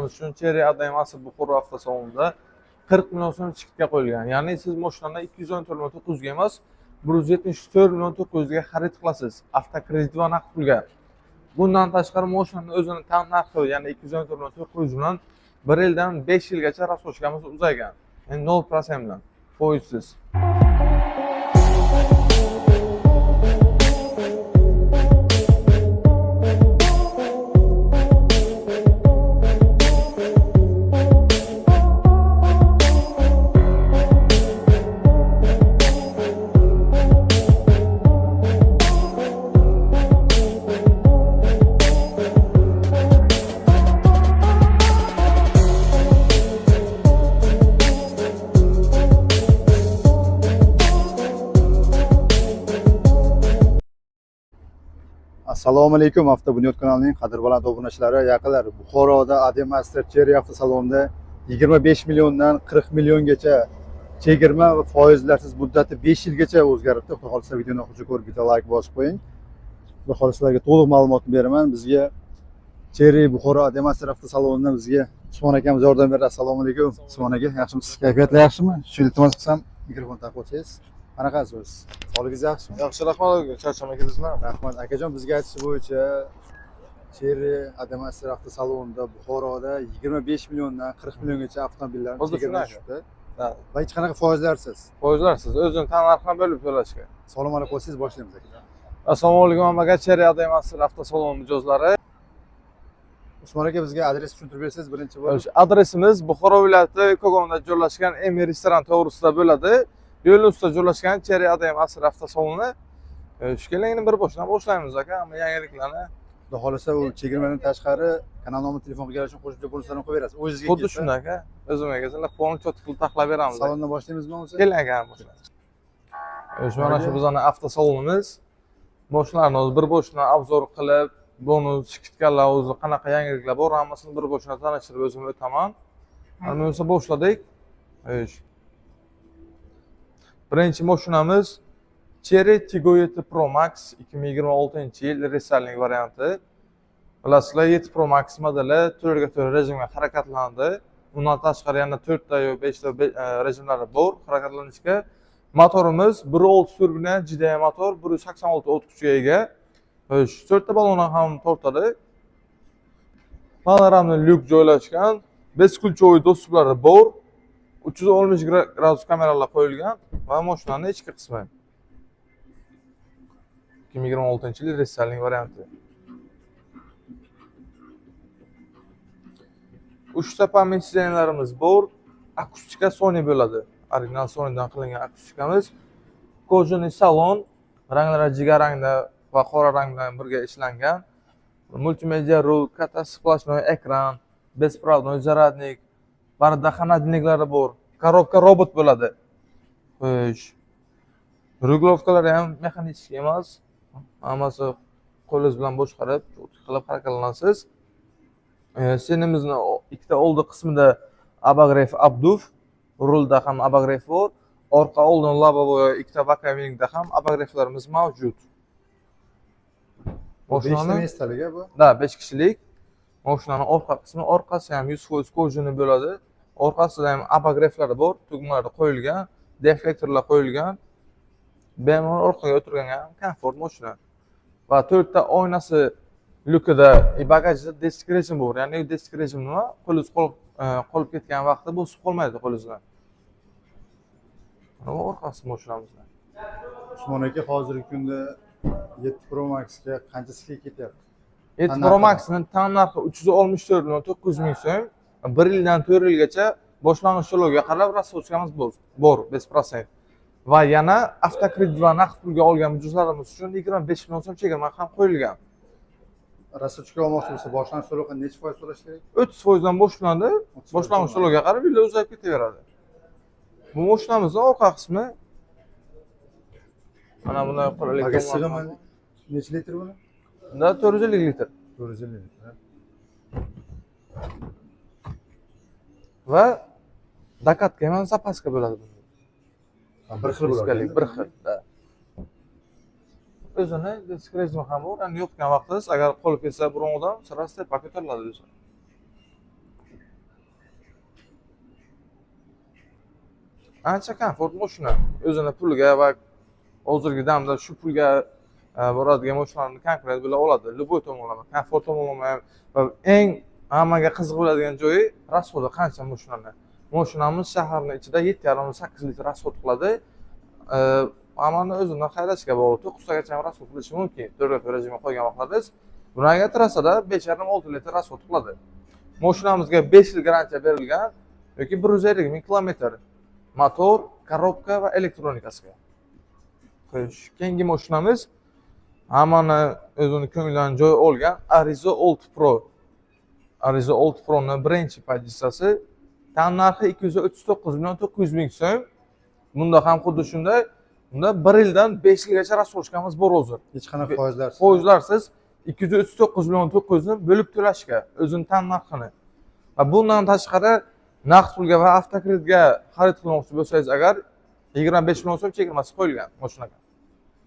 Uchun Chery ADM Asr Buxoro avtosalonida 40 million so'm chipta qo'yilgan. Ya'ni siz mashinani 214 million 900 ga emas, 174 million 900 ga xarid qilasiz. Avtokredit va naqd pulga. Bundan tashqari mashinani o'zini tan narxi, ya'ni 214 million 900 bilan 1 yildan 5 yilgacha рассрочка miz uzaygan. Ya'ni 0% bilan, foizsiz. Assalomu alaykum, Avtobunyod kanalining qadrbaland obunachilari, yaqinlar. Buxoroda Ademaster Chery avtosalonida 25 milliondan 40 milliongacha chegirma va foizlarsiz muddati 5 yilgacha o'zgaribdi. Xudo xohlasa, videoni oxirigacha ko'rib, bitta layk bosib qo'ying. Xudo xohlasa, sizlarga to'liq ma'lumotni beraman. Bizga Chery Buxoro Ademaster avtosalonidan bizga Usmon akamiz yordam beradi. Assalomu alaykum, Usmon aka, yaxshimisiz? Kayfiyatlar yaxshimi? Shu, iltimos qilsam, mikrofon taqib olsangiz. Qanaqasiz o'zi? Sog'ligingiz yaxshimi? Yaxshi, rahmat aka, charchamay kelasizlar. Rahmat, akajon. Bizga aytish bo'yicha, Chery Ademaster avtosalonida Buxoroda 25 milliondan 40 milliongacha avtomobillar Xuddi chegirma shunday. tushibdi Ha. Va hech qanaqa foizlarsiz. Foizlarsiz, o'zini tan narxini bo'lib to'lashga. Salom alaykum qo'ysangiz, boshlaymiz, akajon. Assalomu alaykum hammaga, Chery ADM Asr avtosaloni mijozlari. Usmon aka, bizga adres tushuntirib bersangiz birinchi bo'lib. O'sha adresimiz Buxoro viloyati Kogonda joylashgan Emir restoran to'g'risida bo'ladi. Yo'l ustida joylashgan Chery ADM Asr avtosaloni. Shu keling, bir boshdan boshlaymiz aka, hamma yangiliklarni. Xudo xohlasa, u chegirmadan tashqari kanal nomi telefon qilganlar uchun qo'shimcha bonuslarni qo'yib berasiz. O'zingizga Xuddi kelsa. shunday aka. O'zimga kelsalar, полный чётко qilib taxlab beramiz. Salondan boshlaymizmi o'zi? Keling aka, boshlaymiz. O'sha mana shu bizning avtosalonimiz. Mashinalarni o'zi bir boshdan обзор qilib, bonus, скидка lar, o'zi qanaqa yangiliklar bor, hammasini bir boshdan tanishtirib o'zim o'taman. Mana bo'lsa boshladik. Xo'sh. Birinchi mashinamiz Chery Tiggo 7 Pro Max 2026-yil рестайлинг varianti. Bilasizlar, 7 Pro Max modeli 4ga 4 rejimga harakatlandi. Undan tashqari yana 4 ta yo 5 ta rejimlari bor harakatlanishga. Motorimiz 1.6 turbina GDI motor, 186 ot kuchiga ega. Xo'sh, 4 ta balon ham tortadi. Панорамный lyuk joylashgan, бесключевой доступ lari bor. 360 gradus kameralar qo'yilgan va mashinaning ichki qismi. 2026-yil рестайлинг varianti. Uchta память сиденье larimiz bor. Akustika Sony bo'ladi. Original Sonydan qilingan akustikamiz. Кожаный salon, ranglari jigar rangda va qora rang bilan birga ishlangan. Multimedia rul, katta сплошной ekran, беспроводной зарядник, barda холодильник lari bor. Коробка robot bo'ladi. Xo'sh. Регулировка lari ham mexanik emas. Hammasi qo'lingiz bilan boshqarib, qilib harakatlanasiz. Сиденье mizni ikkita oldi qismida обогрев, обдув, rulda ham обогрев bor. Orqa oldin лобовой ikkita боковик da ham обогрев larimiz mavjud. 5 ta Mashinani места lik bu. Да, 5 kishilik. Mashinani orqa qismi, orqasi ham 100% кожаный bo'ladi. Orqasida ham обогрев lari bor, tugmalari qo'yilgan, deflektorlar qo'yilgan. Bemalol orqaga o'tirganga ham komfort mashina. Va to'rtta oynasi lyukida и bagajida детский rejim bor. Ya'ni детский rejim nima? Qo'lingiz qolib ketgan vaqtda bosib qolmaydi qo'lingizdan. Mana bu orqasi mashinamizni. Usmon aka, hozirgi kunda 7 Pro Maxga qancha скидка ketyapti? 7 Tan Pro narxi? Max'ning tan narxi 364 million 900 ming so'm. 1 yildan 4 yilgacha boshlang'ich to'lovga qarab рассрочка miz bor, 5%. Va yana avtokredit va naqd pulga olgan mijozlarimiz uchun 25 million so'm chegirma ham qo'yilgan. Рассрочка olmoqchi bo'lsa, boshlang'ich to'lovga necha foiz to'lash kerak? 30% dan boshlanadi. 30% Boshlang'ich to'lovga qarab yillar uzayib ketaveradi. Bu mashinamizning orqa qismi mana bunday qulaylik. Bagaj sig'imi necha litr buni? Bunda 450 litr. 450 litr. Va докатка ham запаска bo'ladi bunda. Ha, bir xil bo'ladi. Diskalik, bir xil. Да. O'zini disk rejimi ham bor. Ya'ni yo'qotgan vaqtingiz agar qolib ketsa biron odam, сразу tepaga ko'tariladi o'zi. Ancha komfort mashina. O'zini puliga va hozirgi damda shu pulga boradigan mashinalarni konkurent bo'la oladi. Любой tomonlama, komfort tomonlama ham va eng hammaga qiziq bo'ladigan joyi расход i qancha mashinani. Mashinamiz shaharning ichida 7,5-8 litr расход qiladi. Hammani o'zini haydashiga bog'liq. 9 tagacha ham расход qilishi mumkin. 4 rejimga qo'ygan vaqtlaringiz. Bunaqa trassada 5,5-6 litr расход qiladi. Mashinamizga 5 yil garantiya berilgan yoki 150 ming kilometr motor, korobka va elektronikasiga. Xo'sh, keyingi mashinamiz hammani o'zini ko'nglidan joy olgan Arrizo 6 Pro. Arrizo 6 Pro'ni birinchi pozitsiyasi. Tan narxi 239 million 900 ming so'm. Bunda ham xuddi shunday. Bunda 1 yildan 5 yilgacha рассрочка miz bor hozir. Hech qanaqa foizlarsiz. Foizlarsiz 239 million 900 ni bo'lib to'lashga o'zini tan narxini. Va bundan tashqari naqd pulga va avtokreditga xarid qilmoqchi bo'lsangiz agar 25 million so'm chegirmasi qo'yilgan mashinaga.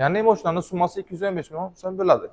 Ya'ni mashinaning summasi 215 million so'm bo'ladi.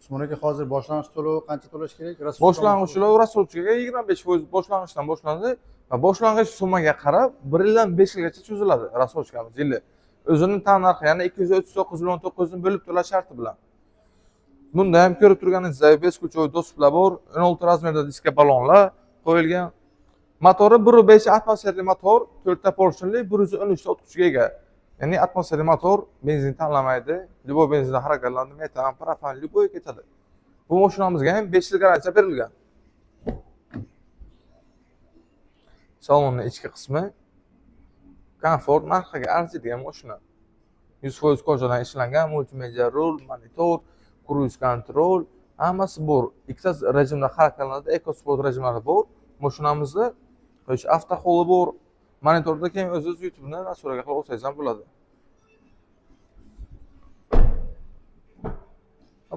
Usmon aka, hozir boshlang'ich to'lovi qancha to'lash kerak? Boshlang'ich to'lov рассрочка ga 25% boshlang'ichdan boshlanadi va boshlang'ich summaga qarab 1 yildan 5 yilgacha cho'ziladi рассрочка miz yili. O'zini tan narxi, ya'ni 239 million 900 ni bo'lib to'lash sharti bilan. Bunda ham ko'rib turganingizdek бесключевой доступ lar bor, 16 размер da diska balonlar qo'yilgan. Motori 1.5 atmosferli motor, 4 ta porshinli, 113 ta ot kuchiga ega. Ya'ni atmosferli motor benzin tanlamaydi, любой benzinda harakatlanadi, metan, propan, любой ketadi. Bu mashinamizga ham 5 yil garantiya berilgan. Salonning ichki qismi komfort, narxiga arziydigan mashina. 100% кожа dan ishlangan, multimedia rul, monitor, круиз контроль, hammasi bor. Ikkita rejimda harakatlanadi, eco sport rejimlari bor. Mashinamizda o'sha авто hold i bor. Monitorda keyin o'zingiz YouTube'ni настройка qilib olsangiz ham bo'ladi.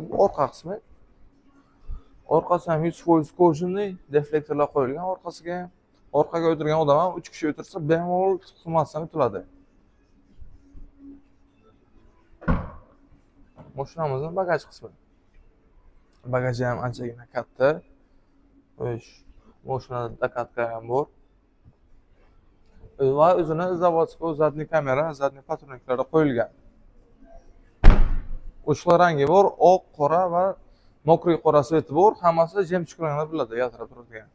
Bu orqa qismi. Orqasi ham 100% кожаный, deflektorlar qo'yilgan orqasiga ham. Orqaga o'tirgan odam ham 3 kishi o'tirsa bemalol tiqilmasdan o'tiladi. Mashinamizning bagaj qismi. Bagaji ham anchagina katta. Xo'sh, mashinada докатка ham bor. Va o'zini заводской задний kamera, задний патроник lari qo'yilgan. Uchla rangi bor, oq, qora va мокрый qora цвет i bor. Hammasi жемчуг rangda bo'ladi, yaltirab turadigan.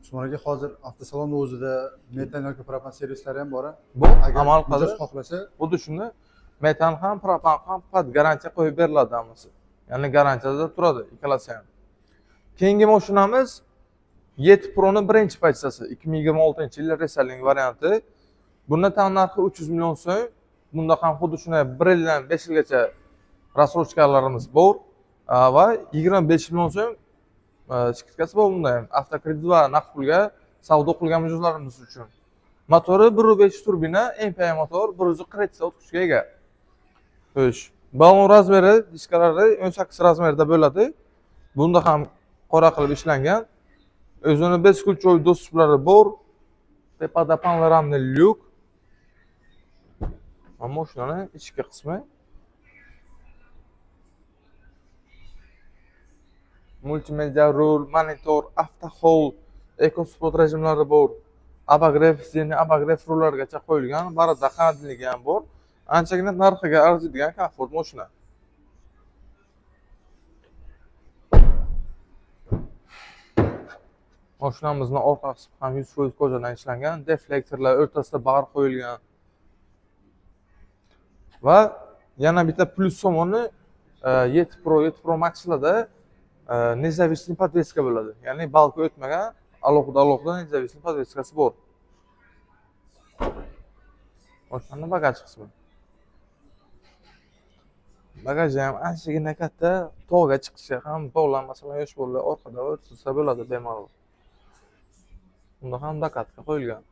Usmon aka, hozir avtosalonda o'zida metan yoki propan servislari ham bor. Bu Agar amal qiladi. mijoz xohlasa, Xuddi shunda metan ham, propan ham faqat garantiya qo'yib beriladi hammasi. Ya'ni garantiyada turadi ikkalasi ham. Keyingi mashinamiz 7 Pro'ning birinchi pozitsiyasi, 2026-yil reselling varianti. Bunda tan narxi 300 million so'm. Bunda ham xuddi shunday 1 yildan 5 yilgacha рассрочка larimiz bor va 25 million so'm скидка si bor bunda ham. Avtokredit va naqd pulga savdo qilgan mijozlarimiz uchun. Motori 1.5 turbina, MPI motor, 147 ot kuchga ega. Xo'sh, balon размер i, diskalari 18 размер da bo'ladi. Bunda ham qora qilib ishlangan. O'zini бесключевой доступ lari bor. Tepada панорамный lyuk. Va mashinani ichki qismi. Multimedia rul, monitor, авто hold, eco sport rejimlari bor. Обогрев, сиденье обогрев rullargacha qo'yilgan, barada холодильник i ham bor. Anchagina narxiga arziydigan komfort mashina. Mashinamizni orqa qismi ham 100% кожа dan ishlangan, deflektorlar o'rtasida bar qo'yilgan. Va yana bitta plyus tomoni 7 Pro, 7 Pro Max'larda независимый подвеска bo'ladi. Ya'ni balka o'tmagan, alohida alohida независимый подвеска si bor. Mashinani bagaj qismi. Bagaji ham anchagina katta, tog'ga chiqishga ham bog'lan, masalan, yosh bolalar orqada o'tirsa bo'ladi bemalol. Bunda ham докатка qo'yilgan.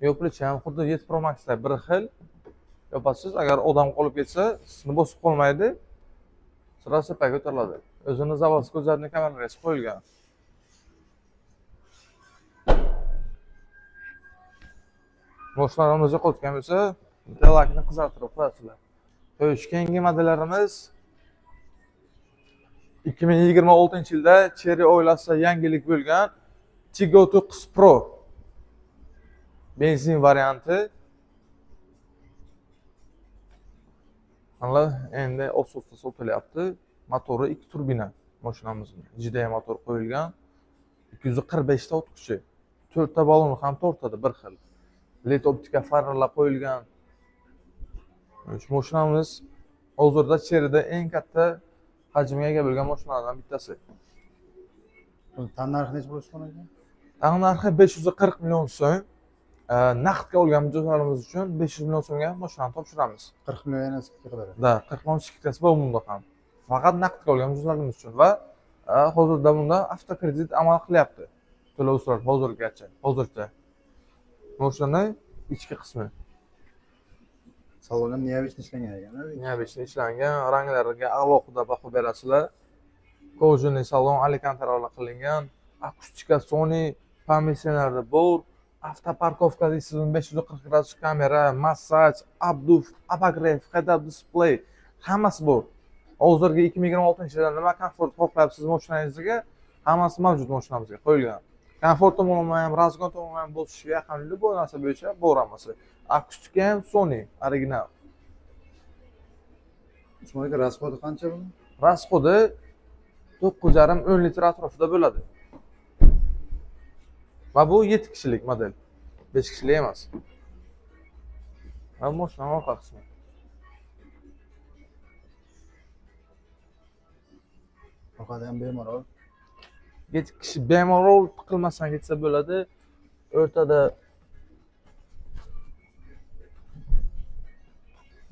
Yo'plichi ham xuddi 7 Pro Max'da bir xil. Yopasiz, agar odam qolib ketsa, sizni bosib qolmaydi. Sira tepaga ko'tariladi. O'zini заводской задний kamerasi qo'yilgan. Boshlarimizni yo'qotgan bo'lsa, bitta lakni qizartirib qo'yasizlar. Xo'sh, keyingi modellarimiz 2026-yilda Chery oilasida yangilik bo'lgan Tiggo 9 Pro. Benzin varianti. Mana endi Ososda sotilyapti. Motori 2 turbina mashinamizning. GDI motor qo'yilgan. 245 ta ot kuchi. 4 ta balon ham tortadi bir xil. LED optika faralar qo'yilgan. Shu mashinamiz hozirda Chery'da eng katta hajmga ega bo'lgan mashinalardan bittasi. Buni tan narxi necha bo'ladi Usmon aka? Tan narxi 540 million so'm. Naqdga olgan mijozlarimiz uchun 500 million so'mga mashinani topshiramiz. 40 million yana скидка qiladi. Да, 40 million скидка si bor bunda ham. Faqat naqdga olgan mijozlarimiz uchun va hozirda bunda avtokredit amal qilyapti. To'lov usullari hozirgacha, hozircha. Mashinaning ichki qismi Salon ham необычно ishlangan ekan. Необычно ishlangan, ranglariga alohida baho berasizlar. Кожаный salon, alkantaralar qilingan, akustika Sony, konditsionerlar bor, avtoparkovka deysiz, 540 gradus kamera, massaj, обдув, обогрев, head-up display hammasi bor. Hozirgi 2026-yilda nima komfort xohlayapsiz mashinangizga, hammasi mavjud mashinamizga qo'yilgan. Komfort tomonlama ham, разгон tomonlama ham, bosishga ham любой narsa bo'yicha bor hammasi. Akustika ham Sony original. Usmon aka, расход i qancha buni? Расход i 9,5-10 litr atrofida bo'ladi. Va bu 7 kishilik model. 5 kishilik emas. Va mashinaning orqa qismi. Orqada ham bemalol. 7 kishi bemalol tiqilmasdan ketsa bo'ladi. O'rtada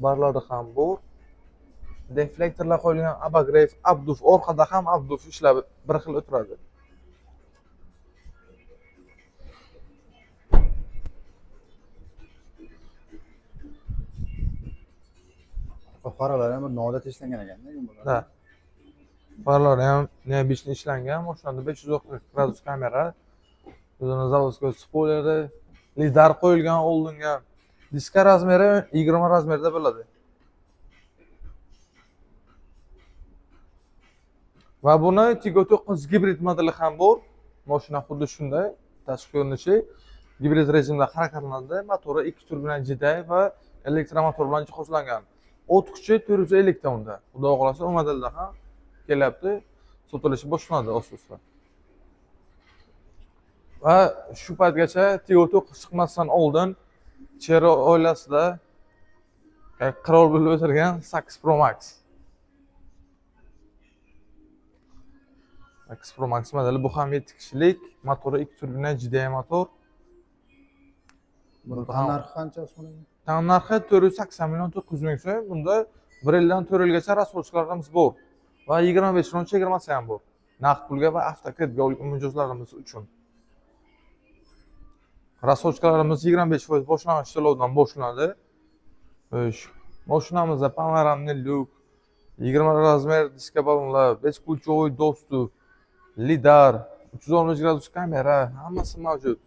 barlari ham bor. Deflektorlar qo'yilgan, обогрев, обдув, orqada ham обдув ishlab bir xil o'tiradi. Orqa faralari ham bir noodatiy ishlangan ekanda bular. Да. Faralari ham необычно ishlangan. Mashinada 540 gradus kamera, o'zini заводской spoileri, lidar qo'yilgan oldinga. Diska размер i 20 размер da bo'ladi. Va buni Tiggo 9 gibrid modeli ham bor. Mashina xuddi shunday tashqi ko'rinishi gibrid rejimda harakatlanadi. Motori 2 turbina GDI va elektromotor bilan jihozlangan. O't kuchi 450 ta unda. Xudo xohlasa u modelda ham kelyapti, sotilishi boshlanadi asta-asta. Va shu paytgacha Tiggo 9 chiqmasdan oldin Chery oilasida qirol bo'lib o'tirgan 8 Pro Max. 8 Pro Max modeli bu ham 7 kishilik, motori 2 turbina GDI motor. Buni tan narxi qancha Usmon aka? Tan narxi 480 million 900 ming so'm. Bunda 1 yildan 4 yilgacha рассрочка larimiz bor va 25 million chegirmasi ham bor. Naqd pulga va avtokreditga olgan mijozlarimiz uchun. Рассрочка larimiz 25% boshlang'ich to'lovdan boshlanadi. Xo'sh, mashinamizda панорамный lyuk, 20 размер diska balonlar, бесключевой доступ, lidar, 360 gradus kamera, hammasi mavjud.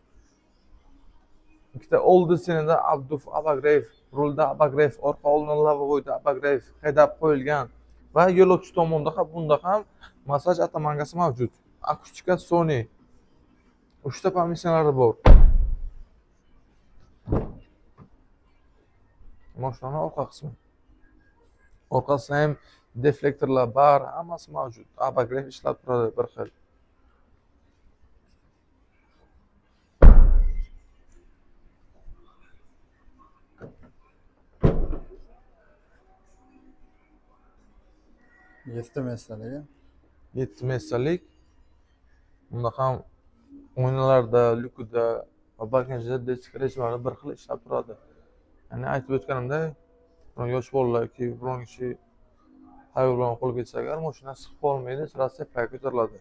Ikkita oldi сиденье da обдув, обогрев, rulda обогрев, orqa oldin лобовой da обогрев, head-up qo'yilgan va yo'lovchi tomonda ham bunda ham massaj оттоманка si mavjud. Akustika Sony. Uchta konditsioneri bor. Mashinaning orqa qismi. Orqasida ham deflektorlar bor, hammasi mavjud. Обогрев ishlab turadi bir xil. Yettita места lik. 7 места lik. Bunda ham oynalarda, lyukida va bagajda detchik rejimlari bir xil ishlab turadi. Ya'ni aytib o'tganimdek, biron yosh bolalar yoki biron kishi xayol bilan qo'lga ketsa agar mashina siqib qolmaydi, сразу tepaga ko'tariladi.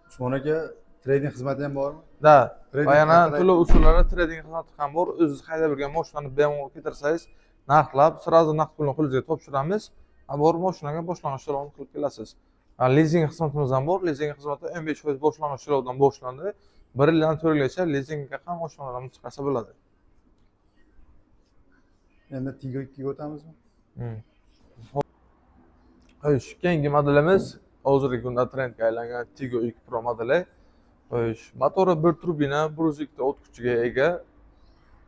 Usmon aka, trading xizmati ham bormi? Да. Trading Va yana xizmati- to'lov usullari, trading xizmati ham bor. O'zingiz haydab yurgan mashinani bemalol keltirsangiz, narxlab, сразу naqd pulni qo'lingizga topshiramiz. Borib mashinaga boshlang'ich to'lovni qilib kelasiz. Lizing xizmatimiz ham bor. Lizing xizmati 15% boshlang'ich to'lovdan boshlandi. 1 yildan 4 yilgacha lizingga ham mashinalarni chiqarsa bo'ladi. Endi Tiggo 2 ga o'tamizmi? Xo'sh, keyingi modelimiz hozirgi kunda trendga aylangan Tiggo 2 Pro modeli. Xo'sh, motori bir turbina, 102 ta o't kuchiga ega.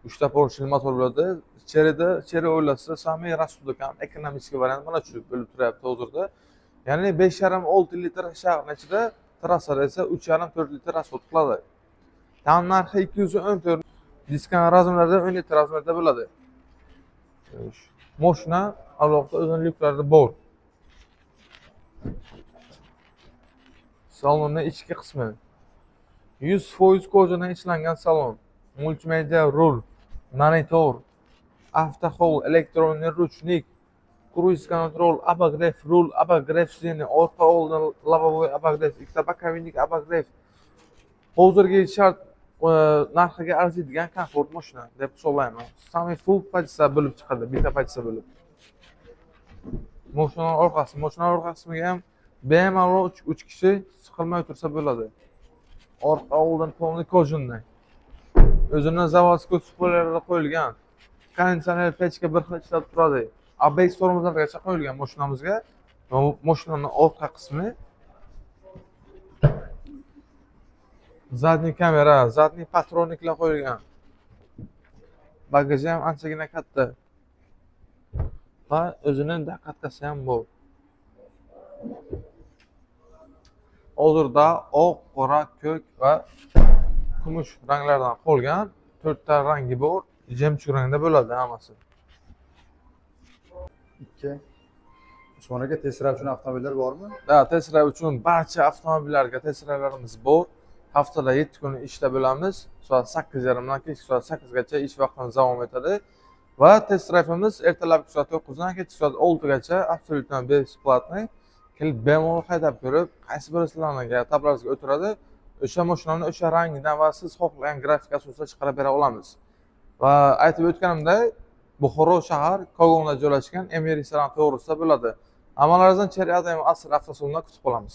3 ta поршень motor bo'ladi. Cheryda, Chery o'ylasa, самый расходы kam, экономический variant mana shu bo'lib turyapti hozirda. Ya'ni 5,5-6 litr shahar ichida, trassada esa 3,5-4 litr расход qiladi. Tan narxi 214, diskant размер larda, 17 размер da bo'ladi. Moshina alohida o'zini lyuklari bor. Salonni ichki qismi 100% кожа dan ishlangan salon. Multimedia rul, monitor, автохолд, электронный ручник, круиз контроль, обогрев rul, обогрев сиденья, orqa oldin лобовой обогрев, ikkita боковинник обогрев. Hozirgi shart narxiga arziydigan komfort mashina deb hisoblayman. Самый full pozitsiya bo'lib chiqadi, bitta pozitsiya bo'lib. Mashinaning orqasi, mashinaning orqa qismiga ham bemalol 3 kishi siqilmay o'tirsa bo'ladi. Orqa oldin полный кожаный. O'zini заводской спойлер lar qo'yilgan. Konditsioner, pechka bir xil ishlab turadi. ABS tormozlargacha qo'yilgan mashinamizga. Va bu mashinaning orqa qismi задний kamera, задний парктроник lar qo'yilgan. Bagaji ham anchagina katta. Va o'zini докатка si ham bor. Hozirda oq, qora, ko'k va kumush ranglardan qolgan to'rtta rangi bor. Жемчуг rangda bo'ladi hammasi. Ikki. Usmon aka, test drive uchun avtomobillar bormi? Да, test drive uchun barcha avtomobillarga test drivelarimiz bor. Haftada 7 kun ishda bo'lamiz. Soat 8:30 dan kechki soat 8 gacha ish vaqtimiz davom etadi. Va test drive'imiz ertalabki soat 9 dan kechki soat 6 gacha абсолютно бесплатный. Kelib bemalol haydab ko'rib, qaysi biri sizlarga ta'blaringizga o'tiradi, o'sha mashinani o'sha rangidan va siz xohlagan grafik asosida chiqarib bera olamiz. Va aytib o'tganimdek, Buxoro shahar Kogonda joylashgan Emir restoran to'g'risida bo'ladi. Hammalaringizni Chery ADM Asr avtosalonida kutib qolamiz.